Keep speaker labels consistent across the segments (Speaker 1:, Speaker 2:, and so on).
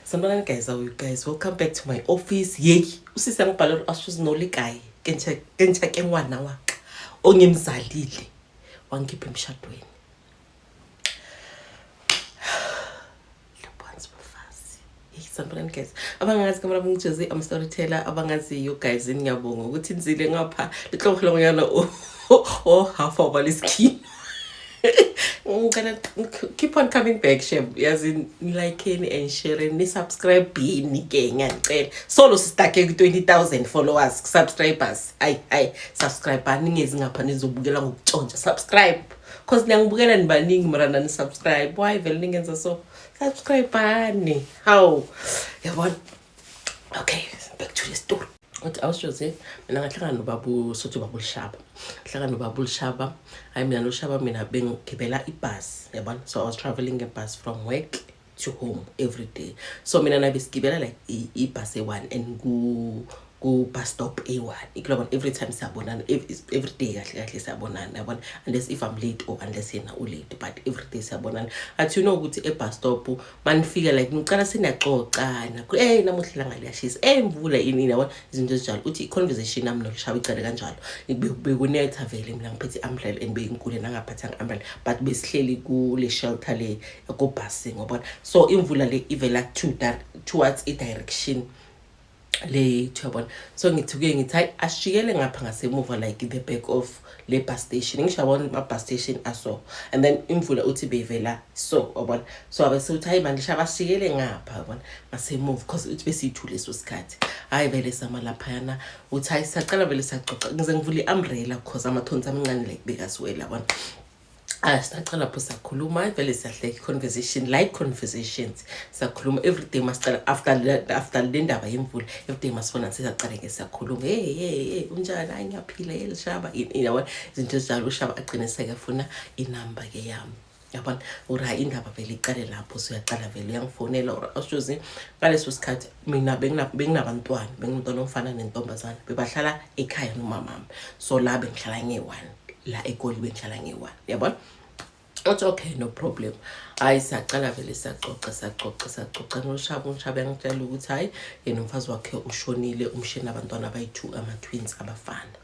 Speaker 1: Sanibonani guys, how are you guys? Welcome back to my office. Yeyi, usisi angibhalele ashuzi nolikayi. Kentsha kentsha ke ngwana wa ka. Ongimzalile wangikhipha emshadweni. Phansi bafazi. Hey, sanibonani guys. Abangazi igama lami ngiJozi, I'm storyteller. Abangaziyo guys, ngiyabonga ukuthi nizile ngapha. Litlogelo ngiyana o o half of leskimu. Ngicela keep on coming back shem. Yazi like and share ni subscribe ni ke ngiyacela. Solo sistake ku 20,000 followers subscribers. Ay ay subscribe ningezi ngapha nizobukela ngokutshontsha. Subscribe. Cause niyangibukela nibaningi mara nani subscribe. Why vele ningenza so? Subscribe bani? How? Yabona? Okay, back to the story. Uthi awushoze mina ngahlangana nobaba uSotho baba uLishaba. Hlangana nobaba uLishaba. Hayi mina noLishaba mina bengigibela ibus, yabona? So I was traveling a bus from work to home every day. So mina nabe sigibela like ibus e-one and ku bus stop A1 ikulabona every time siyabonana every day kahle kahle siyabonana yabona unless if I'm late or unless yena u late but every day siyabonana athi you know ukuthi e bus stop manifika like ngicala sinaxoxana eh namuhla ilanga liyashisa eh imvula ini yabona izinto ezinjalo uthi i-conversation nami noLishaba icale kanjalo bekunetha vele mina ngiphethe i-umbrella and beyinkulu nangaphathanga umbrella but besihleli kule shelter le ekobhasini wabona so imvula le ivela towards i-direction le yabona so ngithuke ngithi hayi asijikele ngapha ngasemuva like the back of le bus station ngisho yabona ama-bus station aso and then imvula uthi beyivela so yabona so abe uthi hayi manje shaba asijikele ngapha yabona ngasemuva because uthi besiyithule leso sikhathi hayi vele sama laphayana uthi hayi sacala vele saxoxa ngize ngivule i-umbrella cause amathonsi amancane like bekasiwela yabona. Ah, sacala lapho sakhuluma vele siyahleka i-conversation like conversations sakhuluma everyday masicala after le ndaba yemvula everyday masifona sisaqala ke siyakhuluma hey hey hey unjani hayi ngiyaphila hey Lishaba yabona izinto ezinjalo uShaba agcine sekafuna inamba ke yami yabona uri hayi indaba vele iqale lapho suyaqala vele uyangifonela or ashozi ngaleso sikhathi mina benginabantwana benginomntwana omfana nentombazana bebahlala ekhaya nomamami so la bengihlala nge-one la eGoli bengihlala nge-one yabona uthi okay no problem hayi siyacala vele siyacoca siyacoca siyacoca noshaba ushaba yangitshela ukuthi hayi yena umfazi wakhe ushonile umshini abantwana abayi-two ama-twins abafana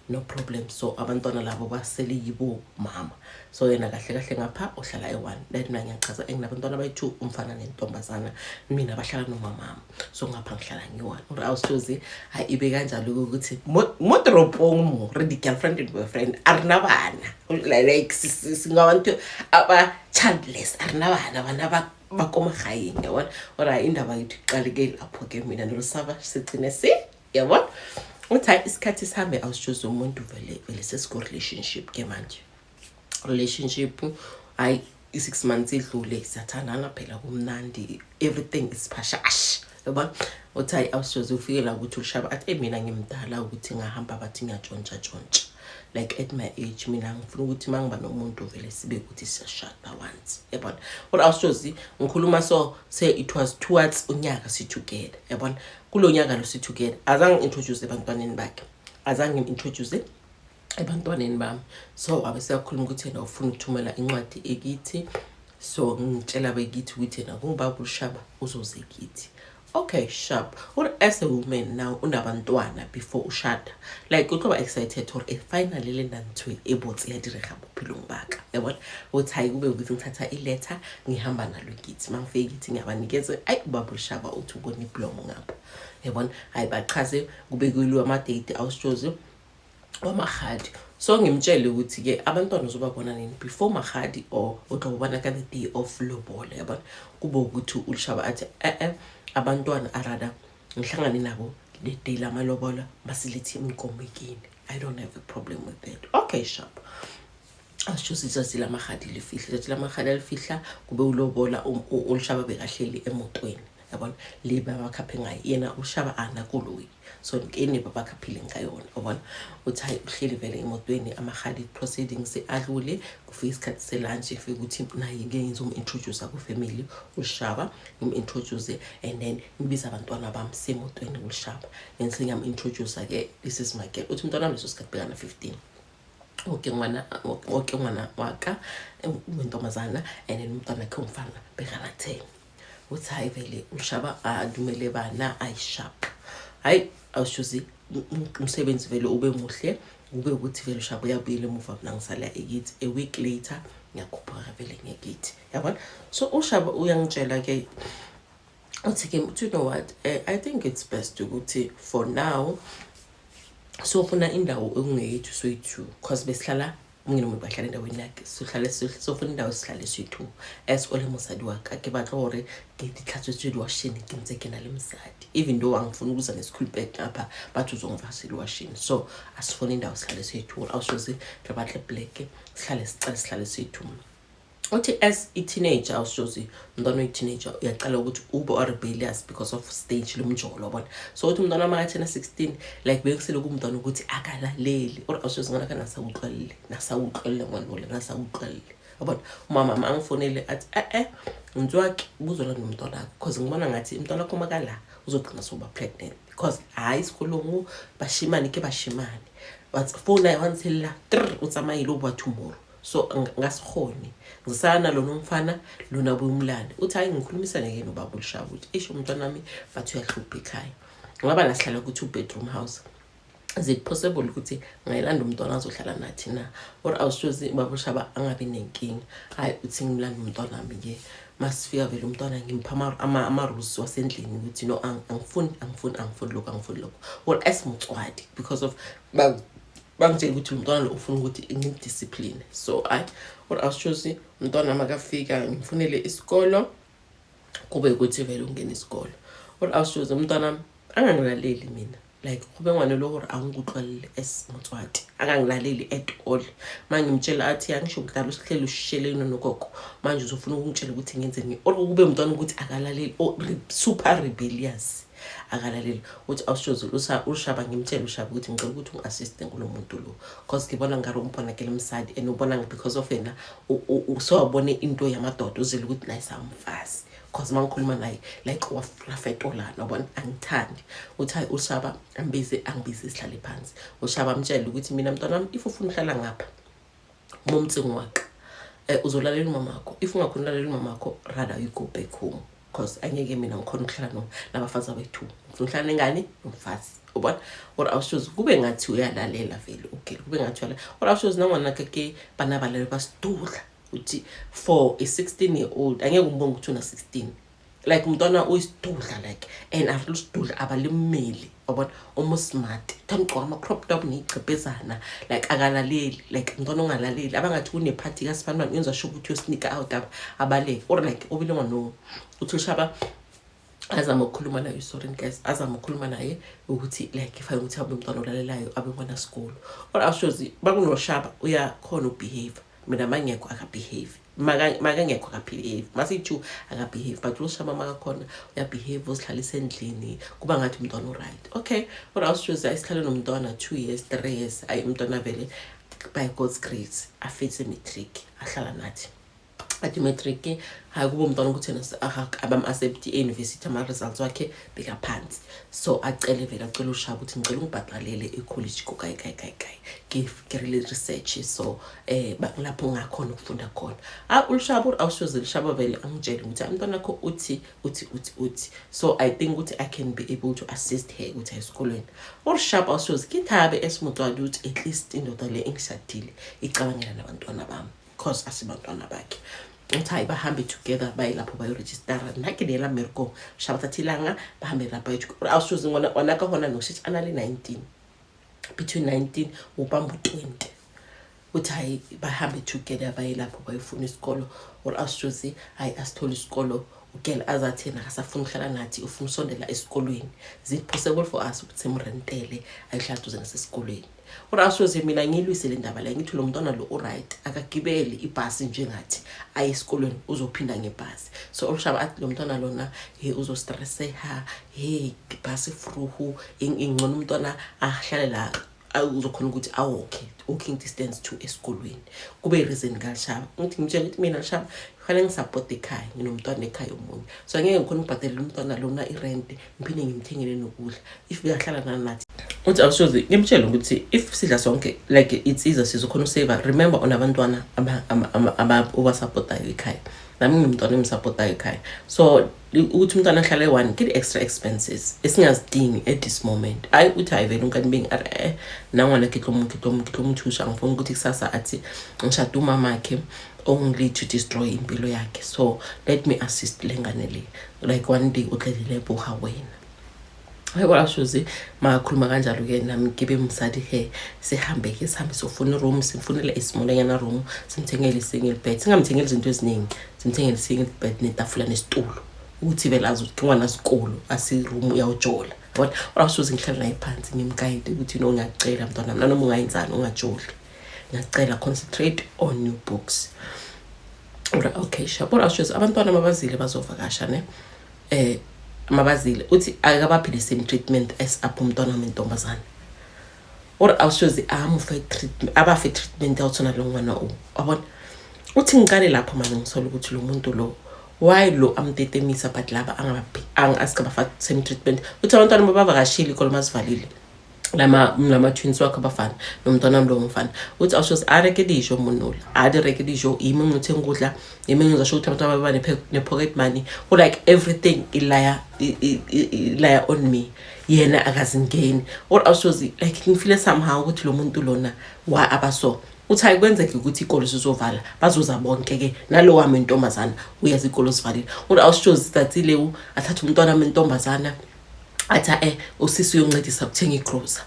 Speaker 1: no problem so abantwana labo basele yibo mama so yena kahle kahle ngapha uhlala e-one then mina ngiyachaza enginabantwana abayi-two umfana nentombazana mina bahlala nomamama so ngapha ngihlala ngiyi-one uri awusitozi hayi ibe kanjalo ukuthi mo toropong mo re di-girlfriend and boyfriend a rena bana like singabantu aba-childless a rena bana bana ba ko magaeng yabona ore hayi indaba yethu iqale-ke lapho-ke mina nolusaba sigcine si yabona uthi hayi isikhathi sihambe awusitshozi umuntu vele vele sesiku-relationship ke manje relationship hayi i-6 months idlule siyathandana phela kumnandi everything is phashash yabona uthi hayi awushoze ufikela ukuthi ushaba athi mina ngimdala ukuthi ngahamba bathi ngiyatshontsha tshontsha like at my age mina ngifuna ukuthi uma ngiba nomuntu vele sibe ukuthi siyashada once yabona kodwa awushozi ngikhuluma so say it was towards unyaka si-together yabona kulo nyaka lo si-together azange introduce ebantwaneni bakhe azange ngim-introduce ebantwaneni bami so wabe seyakhuluma ukuthi yena ufuna ukuthumela incwadi ekithi so ngitshela bekithi ukuthi yena kungubaba uLishaba uzoze kithi okay sharp or as a woman now unabantwana before ushada like o tlo ba excited gore e finally le nna ntho e botse ya direga bophelong baka yabona uthi hayi kube ukuthi ngithatha iletha ngihamba nalo kithi uma ngifike kithi ngiyabanikeza ayi ubaba uLishaba uthi ubona iblomo ngapha yabona hayi bachaze kubekelwe ama-date awusitshozi wamahadi so ngimtshele ukuthi-ke abantwana uzobabona nini before mahadi or utlobona ka the day of lobola yabona kube ukuthi uLishaba athi e-e abantwana arada ngihlangane nabo le day lamalobola masilethe inkomo ekini I don't have a problem with that okay sharp asitsho itsatsi la magadi le fihla itsatsi la magadi a le fihla kube ulobola uLishaba bekahleli emotweni yabona le babakhaphe ngayo yena ushaba anakoloyi so kene babakhaphile ngayona yabona uthi hayi uhleli vele emotweni amahali proceedings adlule kufika isikhathi selunch ifike ukuthi naye ngeke ngizom-introduce ku-family ushaba ngim-introduce and then ngibiza abantwana bami semotweni uLishaba then sengiyam-introduce-ke this is my girl uthi umntwana wami leso sikhathi bekana 15 oke ngwana waka wentombazana and then umntwana wakhe umfana bekana 10. Uthi hayi vele ushaba adumele bana ayishap. Hayi awushuzi umsebenzi vele ube muhle, kube ukuthi vele ushaba uyabuyela emuva, mina ngisala ekithi. A week later ngiyakhuphuka vele ngekithi, yabona. So ushaba uyangitshela ke, uthi ke, you know what, I think it's best ukuthi for now sofuna indawo ekungeyethu soyi-two, cause besihlala omunye nomunye bahlala endaweni yakhe. Sohlale sofuna indawo sihlale soyi-two as o le mosadi wa ka. Ke batla gore ke di tlhatswetswe diwashini ke ntse ke na le mosadi, even though angifuni ukuza ne-school bag ngapha, bathi uzongivasela iwashini. So asifune indawo sihlale soyi-two. Awushozi re batle pleke sihlale, sicale sihlale soyi-two. Uthi as i-teenager, awushozi umntwana oyi-teenager uyaqala ukuthi ube rebellious because of stage lomjolo, wabona. So uthi umntwana makathena 16, like bekusele kumntwana ukuthi akalaleli, or awushozi ngwana ka nasawutlwelele, nasawutlwelele ngwana ole, nasawutlwelele, yabona. Umama angifonele athi, eh-eh, ntswaki buzola nomntwana wakho, because ngibona ngathi umntwana wakho makala uzogcina soba pregnant, because hhayi isikolongu bashimane ke bashimane, but phone ayiwantshelela tr o tsamaile o boa tomorrow. So ngasikghoni ngisana nalona umfana lona buye umlande. Uthi hayi, ngikhulumisane-ke nobaba uLishaba ukuthi isho umntwana wami bathi uyahlupha ekhaya, ngoba la sihlala ku-two bedroom house. Is it possible ukuthi ngayilanda umntwana azohlala nathi na? Or awushozi ubaba uLishaba angabi nenkinga. Hhayi, uthi ngimlanda umntwana wami-ke. Masifika vele umntwana ngimpha ama-rules wasendlini ukuthi no, angifuni, angifuni, angifuni lokhu, angifuni lokhu, or as motswadi, because of bangitshela ukuthi umntwana lo ufuna ukuthi ngimdiscipline. So hayi, or awushozi umntwana makafika ngimfunele isikolo, kube ukuthi vele ungena isikolo. Or awushozi umntwana angangilaleli mina, like kube ngwane lo gore a nkutlwelele as motswadi, akangilaleli at all. Ma ngimtshela athi angisho kudala usihleli ushisheleni nogogo, manje uzofuna ukungitshela ukuthi ngenzeni? Or kube umntwana ukuthi akalaleli or super rebellious, akalaleli. Uthi awushozi ushaba ngimtshele ushaba ukuthi ngicela ukuthi ungi-assiste ngulo muntu lo, cause ngibona ngari umbona ke msadi and ubona because of yena sewabone into yamadoda, uzele ukuthi naye samfazi, cause uma ngikhuluma naye like wafetolana, wabona, angithandi. Uthi hayi, ushaba ambize, angibize sihlale phansi. Ushaba amtshele ukuthi mina mntwana wami, if ufuna uhlala ngapha momtseng waka, uzolalela umamakho. If ungakhona ulalela umamakho, rather you go back home, cause angeke mina ngikhona ukuhlala no nabafazi abayi-two. Ngifuna uhlala nengane nomfazi, ubona. Or awushozi kube ngathi uyalalela vele ugele, kube ngathi uyalalela. Or awushozi nangwanaka ke bana balele basidudla. Uthi for a 16 year old angeke umbonge ukuthi una 16, like umntwana uyisidudla, like and alusidudla abalimeli, wabona, umusmart, thanda ugcoka ama-crop top neyigcebhezana, like akalaleli, like umntwana ongalaleli abangathi kunephathi kasifanibani yenza sure ukuthi uyosneak out abaleke, or like obile ngwano. Uthi ushaba azama ukukhuluma naye, sorry guys, azama ukukhuluma naye ukuthi like ifake ukuthi abe umntwana olalelayo, abe ngwana sikolo. Or awushozi bakunoshaba uyakhona ukubehave, mina mangekho akabehave, makangekho akabehave, masiyi-two akabehave, but ushaba makakhona uyabehave, uzihlalisa endlini, kuba ngathi umntwana uright, okay. Or awushozi ayisihlale nomntwana 2 years, 3 years, ayi umntwana vele by God's grace afitse matric, ahlala nathi. Athi matric, hayi kube umntwana ukuthi yena abam-accept e-university, ama-results wakhe bekaphansi. So acele vele, acele ushaba ukuthi ngicela ungibhadalele ekholeji kokayi kayi kayi kayi, ke rile research, so lapho ngakhona ukufunda khona. Ah, ulishaba awushoze lishaba vele angitshele ukuthi umntwana wakho uthi uthi uthi uthi, so I think ukuthi I can be able to assist her ukuthi aye esikolweni. Ulishaba awushoze kithabe esimotswadi ukuthi at least indoda le engishadile icabangela nabantwana bami, cause asibantwana bakhe. Uthi hayi, bahambe together baye lapho bayorejistara. Nna ke neela mmereko shaba tsatsi ilanga bahambe lapha. Awushozi ngwana ka hona no shetse a na le 19, between 19 ubamba u-20. Uthi hayi, bahambe together baye lapho bayofuna isikolo. Or awushozi hayi, asithole isikolo. Ugela azathi yena akasafuna ukuhlala nathi, ufuna usondela esikolweni. Is it possible for us ukuthi simrentele ayihlala duze nasesikolweni? Or awushozi mina ngiyilwise le ndaba la, ngithi lo mntwana lo uright, akagibeli ibhasi njengathi aye esikolweni, uzophinda ngebhasi. So olushaba athi lo mntwana lona he uzostresseha, he ibhasi fruhu ingcono umntwana ahlale la uzokhona ukuthi awalke, walking distance to esikolweni. Kube i-reason kalishaba. Ngithi ngitshela ukuthi mina lishaba kufanele ngisapota ekhaya, nginomntwana ekhaya omunye, so angeke ngikhona ukubhadalela umntwana lona irent ngiphinde ngimthengele nokudla if beyahlala nanathi. Uthi awushozi ngimtshele ukuthi if sidla sonke, like it's easier, sizokhona usave. Remember unabantwana obasapotayo ekhaya. Nami ngimntwana emsapotayo ekhaya, so ukuthi umntwana ahlale one ke di-extra expenses esingazidingi at this moment. Hayi, uthi hayi vele unkani bengi ari nangwana ke tlo ke tlo mo thusa. Ngifuna ukuthi kusasa athi ngishada umamakhe only to destroy impilo yakhe, so let me assist le ngane le. Like one day o tla di leboga wena. Hayi, kwashozi makakhuluma kanjalo-ke, nami ngibe msadi he, sihambe-ke, sihambe siyofuna i-room, simfunele isimolanyana room, simthengele i-single bed, singamthengeli izinto eziningi, simthengele i-single bed netafula nesitulo, ukuthi vele azi ukuthi ngwana sikolo, asi-room uyawujola, yabona. Urasoze ngihlale naye phansi, ngimgayide ukuthi no, ngiyacela mntwana, nanoma ungayenzani ungajoli, ngiyacela, concentrate on your books. Ura okay, sharp. Urasoze abantwana mabazile bazovakasha ne mabazile, uthi akabaphi the same treatment as apho umntwana wami intombazana, or awushozi amufe treatment, abafe treatment ya le ngwana o, wabona. Uthi ngiqale lapho manje ngisola ukuthi lo muntu lo, why lo amtetemisa, but laba angabaphi asikabafa same treatment. Uthi abantwana babavakashile, ikolo mazivalile, lama twins wakhe abafana nomntwana wami lo mfana, uthi awushozi a reke dijo monola, a di reke dijo, yimi ngithenga ukudla, yimi ngizasho ukuthi abantwana baba ne-pocket money, or like everything ilaya on me, yena akazingeni. Or awushozi like ngifile somehow ukuthi lo muntu lona wa abaso. Uthi hayi, kwenzeke ukuthi ikolo sizovala, bazoza bonke-ke, nalo wami intombazana uyazi ikolo sivalile. Uri awushozi tsatsi leo athathe umntwana wami intombazana, athi usisi uyoncedisa ukuthenga igrosa.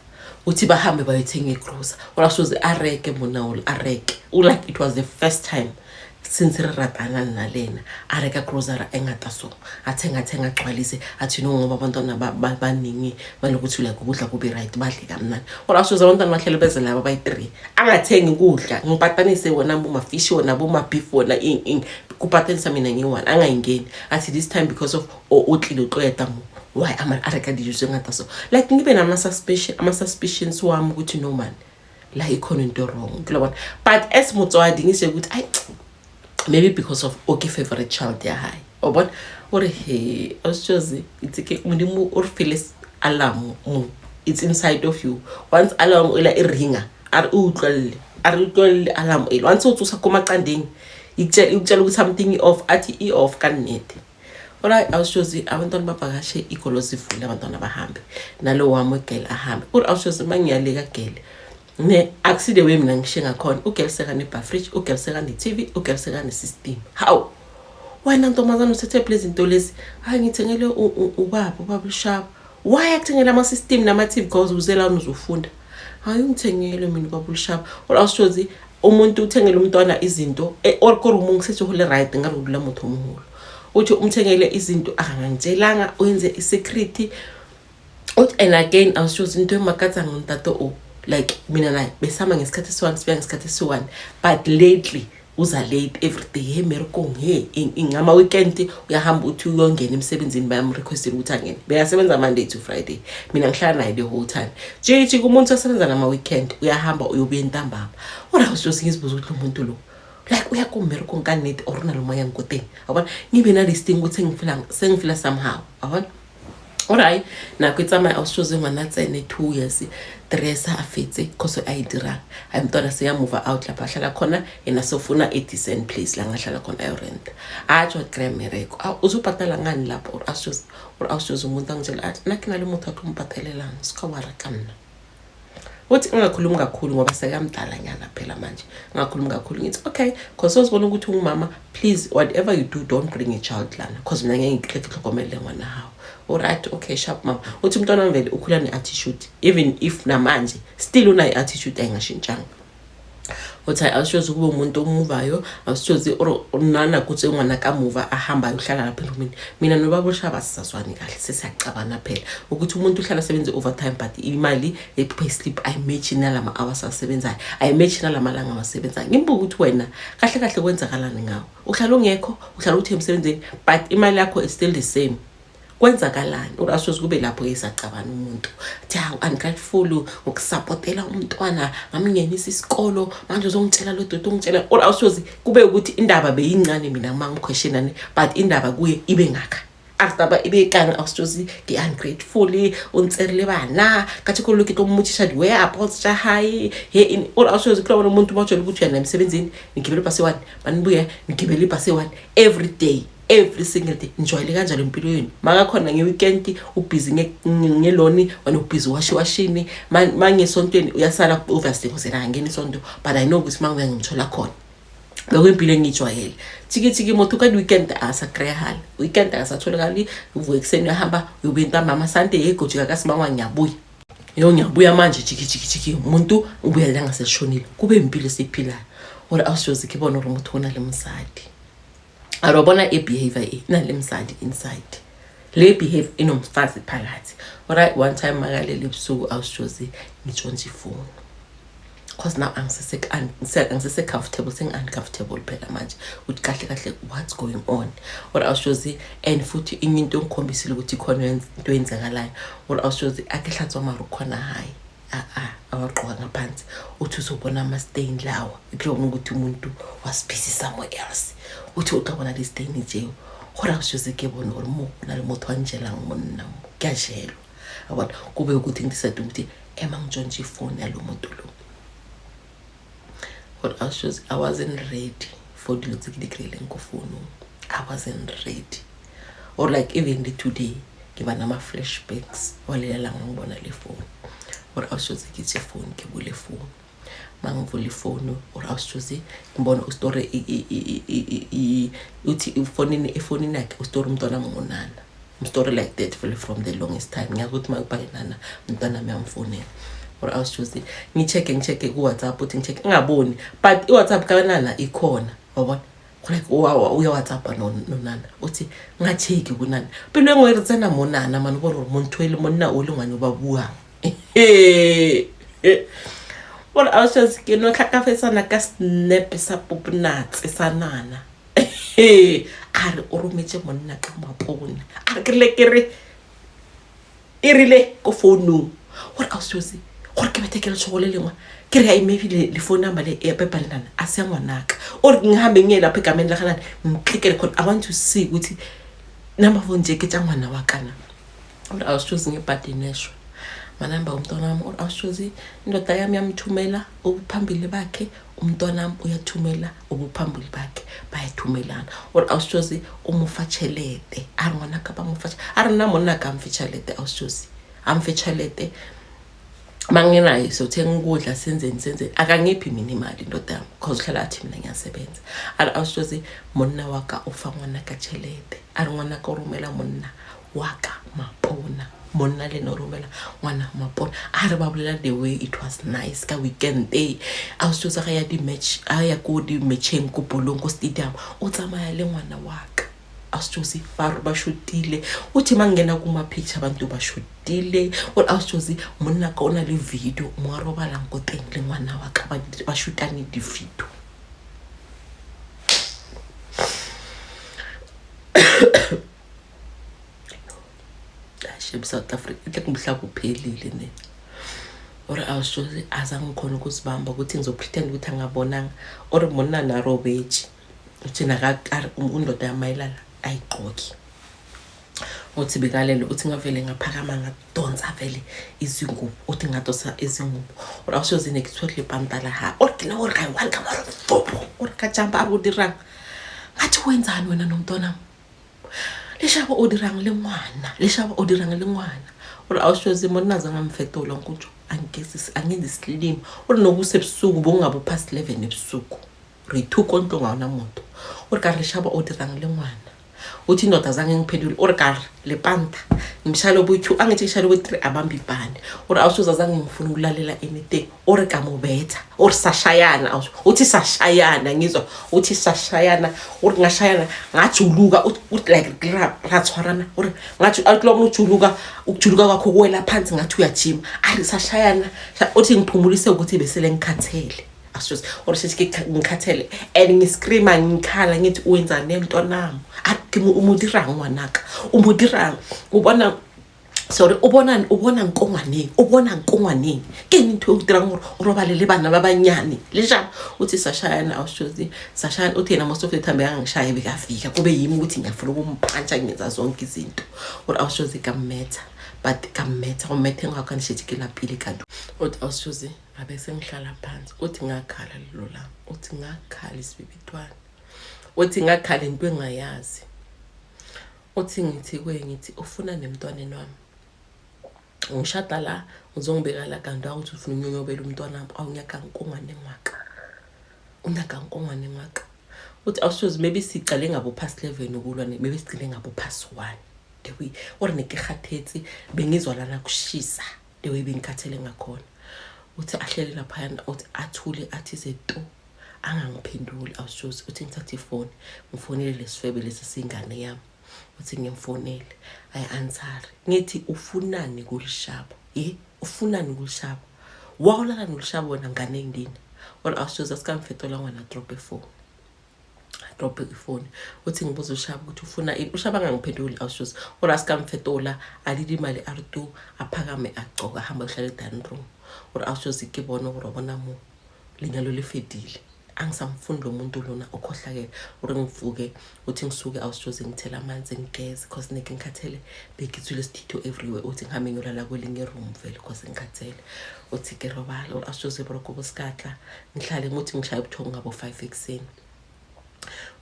Speaker 1: Uthi bahambe bayothenga igrosa, urasoze a reke monaolo, a reke like it was the first time since re ratana nna le ena a reka grocery engata, so athenga, athenga, agcwalise, athi no, ngoba abantwana baningi banokuthi like ukudla kube right, badle kamnandi. Or asoze abantwana bahlele beze laba bayi-three, angathengi ukudla, ngipatanise wona boma-fish, wona boma-beef, wona ing ing, kupatanisa mina ngiyi-one, angayingeni. Athi this time because of o tlile o tlo eta mo, why ama a reka dijo tse ngata? So like ngibe nama-suspicion, ama-suspicions wami ukuthi no man, la ikhona into wrong kulabona. But as motswadi ngisho ukuthi ayi, maybe because of okay favorite child ya hae, o bona ore he ausjozi, itse ke Modimo o re file alarm mo, it's inside of you. Once alarm ela e ringa, a re o utlwelele, a re utlwelele alarm ele. Once o tsosa ko maqandeng, ikutshela ukuthi something i-off, athi i-off ka nnete. Alright, awushozi abantwana bavakashe, ikolo zivule, abantwana bahambe, nalo wami ugele ahambe. Uri awushozi uma ngiyaleka gele ne, akusile way mina ngishe ngakhona, ugele sekane-fridge, ugele sekane-TV, ugele sekane-system. Hawu wena ntombazane, uthethe phela izinto lezi? Hayi, ngithengele ubaba ushaba. Why akuthengele ama-system nama-TV? Because uze lana uzofunda. Hayi, ungithengele mina ubaba ushaba. Or awushozi umuntu uthengele umntwana izinto or kore umuntu ngisetse go le right ngare o dula motho o moholo, uthi umthengele izinto akangangitshelanga, uyenze i-security. Uthi and again awushozi into emakatsang ntate o, like mina naye besihamba ngesikhathi esiyi-one, sibuya ngesikhathi esiyi-one, but lately uza late every day, he merekong, he ngama-weekend uyahamba, uthi uyongena emsebenzini, bayamrequestela ukuthi angene. Bekasebenza Monday to Friday, mina ngihlala naye the whole time. Jiji kumuntu osebenza nama-weekend, uyahamba uyobuya entambama. Ora awushozi ngizibuza ukuthi lo muntu lo like uya kummerekong ka nnete or o na le moya nkoteng, abona. Ngibe nalesi thing ukuthi sengifila somehow, abona. Alright, nako e tsamaya, awushoze ngwana tsene 2 years, 3 years, a fetse course a e dirang. Hayi, mntwana seya-move out lapha ahlala khona, yena sofuna a-decent place la ngahlala khona, ayorenta. Atsho kry mmereko, uzopatala ngani lapho? Or awushoze umuntu angitshela, athi nna ke na le motho a tlo mpatelelang, se ka wa reka nna. Uthi ngingakhulumi kakhulu ngoba sekamdalanyana phela manje, ngingakhulumi kakhulu. Ngithi okay, cause sozibona ukuthi ungumama, please, whatever you do, don't bring a child lana, cause mina ngeke ngitlhokomele ngwana hawo. Alright, okay, sharp mama. Uthi umntwana wami vele ukhula ne-attitude, even if namanje still unayo i-attitude ayingashintshanga. Uthi hayi, awushozi kube umuntu omuvayo, awushozi or nanakuthi ngwana kamuva ahambayo, uhlala lapha erumini. Mina nobaba ushaba sisazwani kahle, sesiyacabana phela ukuthi umuntu uhlala asebenze overtime, but imali ye-payslip ayimatchi nalama hours asebenzayo, ayimatchi nalamalanga awasebenzayo. Ngimbuka ukuthi wena kahle kahle kwenzakalani ngawo, uhlala ungekho, uhlala uthi emsebenzini, but imali yakho is still the same, kwenzakalani? Urasoze kube lapho-ke sacabana, umuntu athi hawu, ungrateful ngokusapotela umntwana, ngamngenisa isikolo, manje uzongitshela lo doti ungitshela. Or awusoze kube ukuthi indaba beyincane, mina uma ngiquestionane, but indaba kuye ibe ngakha. A re taba e be kang ausi Josi, ke ungrateful, o ntsere le bana ka tshekolo, ke tlo mmotšiša di-whereabouts tša hae he in. Ore ausi Josi, ke tlo bona umuntu mawutshela ukuthi uyana emsebenzini, nigibele ibhasi one, manibuye nigibele ibhasi one every day, every single day. Nijwayele kanjalo impilo yenu. Makakhona nge-weekend ubhizi ngeloni, wena ubhizi washiwashini. Mangesontweni uyasala, obviously because yena angeni isonto, but I know ukuthi mangibuya ngimthola khona. Bekuyimpilo engiyijwayele. Tshiki motho ka di-weekend akasakryahali, weekend akasatholakali. Uvuka ekuseni, uyahamba, uyobuya ntambama Sunday. Yegojika kasimangwa, ngiyabuya yo, ngiyabuya manje. Jiki jiki jiki, umuntu ubuya ilanga selishonile. Kube impilo esiyiphilayo. Ore ausi ke bona gore motho o na le mosadi. A re bona e behavior e na le mosadi inside, le behave inomfazi phakathi. Alright, one time makalele ebusuku ausi, ngitshontshe ifoni, cause now angisese comfortable, sengi-uncomfortable phela manje ukuthi kahle kahle what's going on. Or awushozi, and futhi inye into engikhombisile ukuthi ikhona into eyenzakalayo. Or awushozi ake hlantswa mara ukhona hayi a-a awagqoka ngaphansi, uthi uzobona ama-stain lawa, ikubona ukuthi umuntu was busy somewhere else. Uthi o tla bona di-stain tseo. Gore awushozi ke bone gore mo go na le motho wa njelang monna mo, ke a jelwa yabona. Kube ukuthi ngidecide ukuthi ema ngitshontshe ifoni yalo muntu lo. Gore awushozi, I wasn't ready for dilo tse ke di kry-ileng ko founong. I wasn't ready. Or like even the today ke ba nama-flashbacks wa lelelang ngibona le phone. Or awushozi ke tse phone, ke bule phone, mangivula ifoni, or awushozi ngibona ustory uthi efonini, efonini yakhe ustory umntwana ngonana story like that vele from the longest time. Ngiyazi ukuthi makubhale nana umntwana wami uyamfonela. Or awushozi ngi-check-e, ngi-check-e ku-WhatsApp, uthi ngi-check-e ngingaboni, but i-WhatsApp kanana ikhona, wabona, like uya-WhatsAppa nonana. Uthi nga-check-i kunana pelo e nngwe re tsena monana mane gore montho e le monna o le ngwane ba buang. Gore ausi, ke no tlhakafetsana ka snap sa popnatse sa nana. A re o rometse monna ka mapona. A re ke rile ke re e rile ko founung. Gore ausi, gore ke bethe ke letshogo le lengwe, ke re ai maybe le phone number le e pepa le nana a se ya ngwanaka. Ore ngihambe ngiye lapho egameni lakanani, ngiklikele khona, I want to see ukuthi number phone nje ke tša ngwana wa kana. Ore awushozi ngebhadi neshwa manamba umntwana wami. Ore awushozi, indoda yami yamthumela ubuphambili bakhe, umntwana wami uyathumela ubuphambili bakhe, bayathumelana. Ore awushozi umufa tšhelete, a re ngwanaka ba mofa, a re nna monna ka mfe tšhelete. Awushozi amfe tšhelete, mangenayo sothenga ukudla, senzeni senzeni. Akangiphi mina imali indoda yami, cause uhlala athi mina ngiyasebenza. A re awushozi monna wa ka o fa ngwanaka tšhelete. A re ngwanaka o romela monna wa ka mapona, monna le ena o romela ngwana mapona. A re ba bolela the way it was nice ka weekend e. Awushozi ga ya di-match, a ya ko di-matcheng, ko bolong, ko stadium, o tsamaya le ngwana wa ka. Awushozi ba shotile, uthi mangena kuma-picture abantu bashotile. Ore awushozi monna ka o na le video mo a robalang ko teng le ngwana wa ka, ba shotane di-video. Shem, South Africa inhle, umhlaba uphelile ne. Ore awushozi azange ngikhona ukuzibamba ukuthi ngizopretend ukuthi angabonanga. Ore monna na robetse, uthi undoda yamayilala ayigqoki. Uthi bekalele, uthi ngavele ngaphakama, ngadonsa vele izingubo. Uthi ngadosa izingubo. Ore awushozi ne ke tshwere lepanta la ha. Ore ke ne gore ka one ka mara fopo. Ore ka jumpa, a re o dirang? Ngathi wenzani wena nomntwana? Leshaba o dirang le ngwana? Leshaba o dirang le ngwana? Ore awushozi monna azange amfetola nkutsho angenzi isilima. Ore nokusebusuku bongabo past 11 ebusuku. Re two ko ntlong, ga ona motho. O re ka re leshaba o dirang le ngwana? Uthi indoda zange ngiphendule. Ore ka re lepanta ngimshayele boyi-two, angithi ngishayele boyi-three, abambe ibhande. Ore awushozi azange ngifuna ukulalela anything. Ore ka mobetha. Ore sashayana, uthi sashayana, ngizwa uthi sashayana. Ore ngashayana ngajuluka, uthi like ra tshwarana. Ore ngathi akulomo ujuluka, ukujuluka kwakho kuwela phansi ngathi uyajima. Ari sashayana, uthi ngiphumulise ukuthi besele ngikhathele. Ashozi ore sethi ke ngikhathele and ngiscreama, ngikhala, ngithi wenzani emntwanami? Athi o mo dirang ngwanaka? O mo dirang? O bona Sorry, o bona, o bona nko ngwaneng, o bona nko ngwaneng. Ke eng ntho e o dirang gore o robale le bana ba banyane le jang? Uthi sashayana, awushozi sashayana. Uthi yena most of the time bekangishaye, bekafika kube yimi ukuthi ngiyafuna ukumphantsha, ngenza zonke izinto. Or awushozi kammetha, but kammetha gomethe ngakho ke lapile kanti. Uthi awushozi ngabe sengihlala phansi. Uthi ngakhala lelo langa, uthi ngakhala isibibidwane, uthi ngakhala into engayazi. Uthi ngithi kuye, ngithi ufuna nemntwaneni wami, ngishada la, uzongibeka la, kanti awuthi ufuna unyonyobela umntwana wami. Awunyaka nkongwane ngwaka, unyaka nkongwane ngwaka. Uthi awushozi maybe sicale ngabo past 11 ukulwa, maybe sigcine ngabo past 1. The way ore ne ke kgathetse, bengizwa lana kushisa, the way bengikhathele ngakhona. Uthi ahlele laphayana, uthi athule, athi ze to, angangiphenduli. Awushozi uthi ngithathe ifoni, ngifonele lesifebe lesi singane yami. Uthi ngimfonele, ayi-answeri. Ngithi ufunani kulishaba? Ye, ufunani kulishaba? Wawulala nolishaba wena ngane endini? Or awushozi asikamfetola ngwana, drop ifoni, drop ifoni. Uthi ngibuza ushaba ukuthi ufuna ini, ushaba angangiphenduli. Awushozi or asikamfetola, alile imali r2, aphakame, agcoka, ahamba ayohlala e-dining room. Or awushozi ke bona gore wa bona mo lenyalo le fedile, angisamfuni lo muntu lona okhohlakele. Ore ngivuke, uthi ngisuke, awushoze ngithela amanzi, ngigeze, cause neke ngikhathele, bekithule isithitho everywhere. Uthi ngihambe ngiyolala kwelinye room vele, cause ngikhathele. Uthi ke robala. Or awushoze boroko bosikatla, ngihlale, nguthi ngishaye ubuthongo ngabo 5 ekuseni.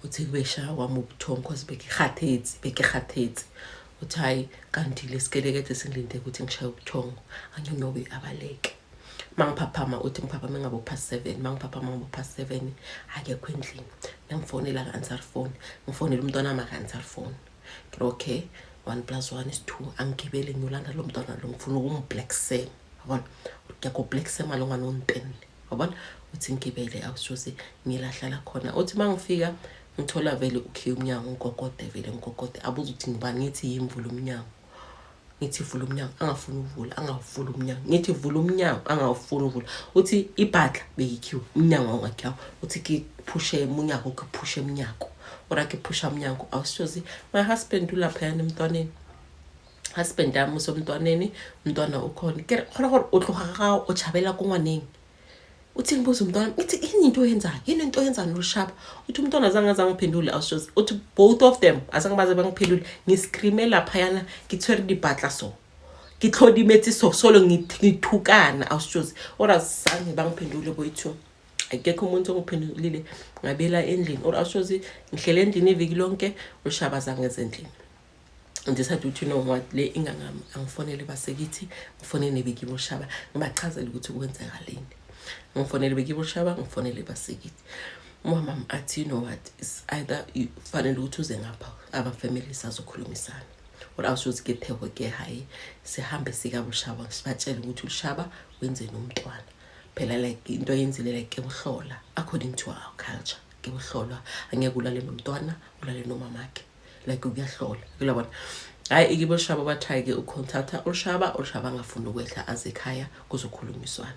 Speaker 1: Uthi kubeshaya kwami ubuthongo cause bekikhathetse, bekikhathetse. Uthi hayi, kanti lesikelekethe singilinde ukuthi ngishaye ubuthongo, anyonyobe abaleke. Mangiphaphama, uthi ngiphaphame ngabo past 7. Mangiphaphama ngabo past 7, akekho endlini. Ngifonela, ka-answer phone. Ngifonela umntwana wami, aka-answer phone. Ngithi okay, one plus one is two. Angigibele ngiyolanda lo mntwana lo, ngifuna ukumblack sam, yabona, ngiyako-black sam lo ngwana ontenne, yabona. Uthi ngigibele, awushozi ngilahlala khona. Uthi uma ngifika, ngithola vele ukhiye umnyango, ngikokode vele, ngikokode. Abuze ukuthi ngibani. Ngithi yimvula umnyango. Ngithi vula umnyango, angafuni uvula, angawuvula umnyango. Ngithi vula umnyango, angawufuni uvula. Uthi ibhadla beyikhiwe, umnyango awungakhiwa. Uthi kiphushe umnyango, kiphushe emnyango, ora kiphusha umnyango. Awushozi my husband ulaphayana emntwaneni, husband yami usemntwaneni, umntwana ukhona. Ke kgona gore o tloga ga o tshabela ko ngwaneng. Uthi ngibuza umntwana, ngithi yini into oyenzayo, yini into oyenzayo nolushaba? Uthi umntwana azange azangiphendule. Awushozi uthi both of them azange baze bangiphendule. Ngiscreame laphayana, ngithwere dipatla so, ke tlhodimetse so, solo ngithukana. Awushozi or azange bangiphendule boyi-two, akekho umuntu ongiphendulile. Ngabela endlini. Or awushozi ngihlele endlini iviki lonke, ushaba azange eze endlini. Ndicide ukuthi you know what, le ingangami, angifonele basekithi, ngifonele nebekibo shaba, ngibachazele ukuthi kwenzakaleni. Ngifonele bekibo shaba, ngifonele basekithi. Umama athi, you know what, is either fanele ukuthi uze ngapha, abafamily sazokhulumisana. Or awushothi ke theko ke hayi, sihambe sikabushaba, sibatshele ukuthi ushaba wenzeni umntwana. Phela like into ayenzile, like ke buhlola, according to our culture ke buhlolwa, angeke ulale nomntwana, ulale nomamakhe, like kuyahlola kulabona. Hayi, ikiboshaba bathayi-ke ucontacta ulushaba, ulushaba angafuni ukwehla aze ekhaya kuzokhulumiswana.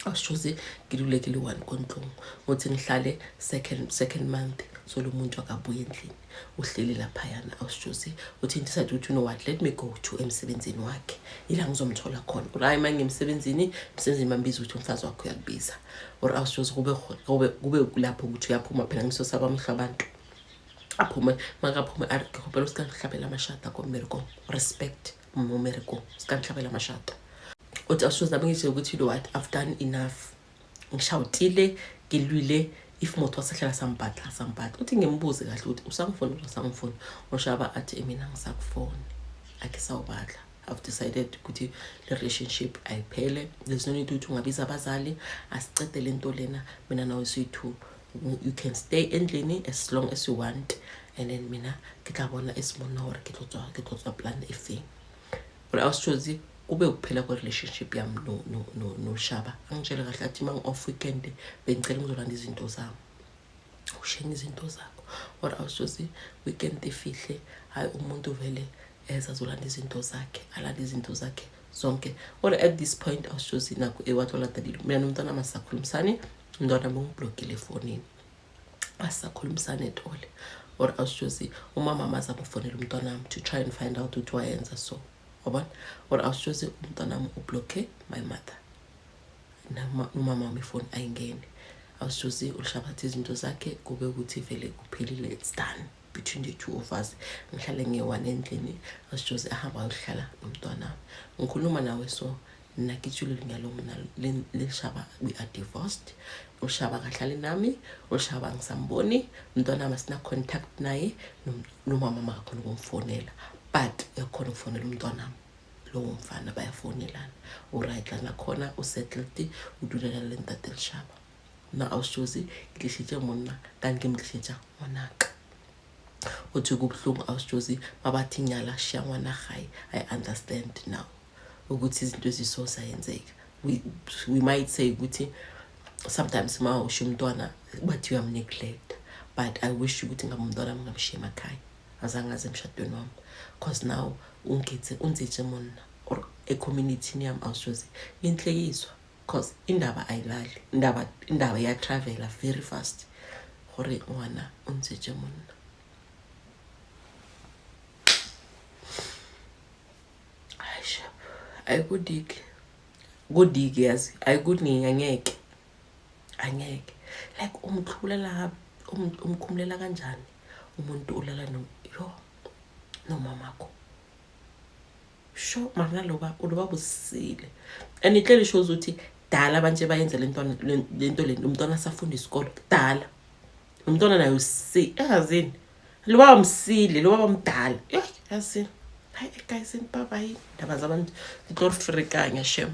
Speaker 1: Awushozi ngilulekile one kontlungu, ngothi ngihlale second month, so lo muntu akabuye endlini, uhleli laphayana. Awushozi uthi ndicide ukuthi you know what, let me go to emsebenzini wakhe, ila ngizomthola khona. Or hayi, uma ngiyemsebenzini, emsebenzini bambiza ukuthi umfazi wakho uyakubiza. Or awushozi kube lapho ukuthi uyaphuma phela, ngisosaba amehlo abantu. Aphume, makaphume a re ke kgopela o se ka ntlhabela mašata ko mmerekong, respect mo mmerekong, se ka ntlhabela mašata. Uthi awushozi nami ngitshela ukuthi you know what, I've done enough, ngishawutile, ngilwile. If motho wasahlala sampatla sampatla. Uthi ngimbuze kahle ukuthi usangifuni or usangifuni. Ushaba athi mina ngisakufoni, akisawubadla, I've decided ukuthi le relationship ayiphele. There's no need ukuthi ungabiza abazali, asicede le nto lena, mina nawe siyi-two. You can stay endlini as long as you want, and then mina ke tla bona as monna gore ke tlo tswa plan e feng. Gore awusitshozi kube ukuphela kwe-relationship yami noshaba. Angitshele kahle athi uma ngi-off weekend, bengicela ngizolanda izinto zami. Ushenga izinto zakho. Or awusitshozi weekend ifihle, hhayi, umuntu vele eza azolanda izinto zakhe, alanda izinto zakhe zonke. Or at this point, awusitshozi nakho ewatolanda dilo, mina nomntwana masisakhulumisani, umntwana bongiblockile efonini, asisakhulumisane etole. Or awusitshozi umama mazama ufonela umntwana wami to try and find out ukuthi wayenza so. Wabona or awushoze umntwanami ublocke my mother, umama wami ifoni ayingene. Awushoze ulishabatha izinto zakhe, kube ukuthi vele kuphelile, it's done between the two of us. Ngihlale ngiyi-one endlini, awushoze ahamba ayohlala nomntwanami. Ngikhuluma nawe so nna ke tswile lenyalong mna le Lishaba, we are divorced. Ulishaba kahlali nami, ulishaba ngisamboni, umntwana asina contact naye, nomama makakhona ukumfonela, but uyakhona ukufonela umntwana lowo mfana, bayafonelana. Uright lana khona, usettled, udulela le ntate Lishaba. Nna awushozi ke tlišitše monna kane ke mo tlišetša ngwanaka. Uthi kubuhlungu awushozi mabathi nyala shiya ngwana gae. I understand now ukuthi izinto eziso zayenzeka. We might say ukuthi sometimes ma ushiya umntwana bathi uyamneglect, but I wish ukuthi ngabe umntwana ngingamshiya emakhaya, azange aze emshadweni wami, cause now ungithe unzitshe monna or ecommunity yami awushozi inhlekiswa, cause indaba ayilali, indaba iyatravela very fast gore ngwana o ntsetse monna. Hayi shap, ayikudiki kudiki yazi, ayikuningi, angeke angeke like umkhumulela umkhumulela kanjani umuntu ulala no yo nomamakho sho mara naloba uloba busile. And it clearly shows ukuthi dala abanje bayenza lento lento le umntwana asafunda isikolo kudala, umntwana naye usi engazini lo baba msile, lo baba mdala. Yazini, hayi guys, bye bye, ndaba zabantu di tlo re ferekanya shem.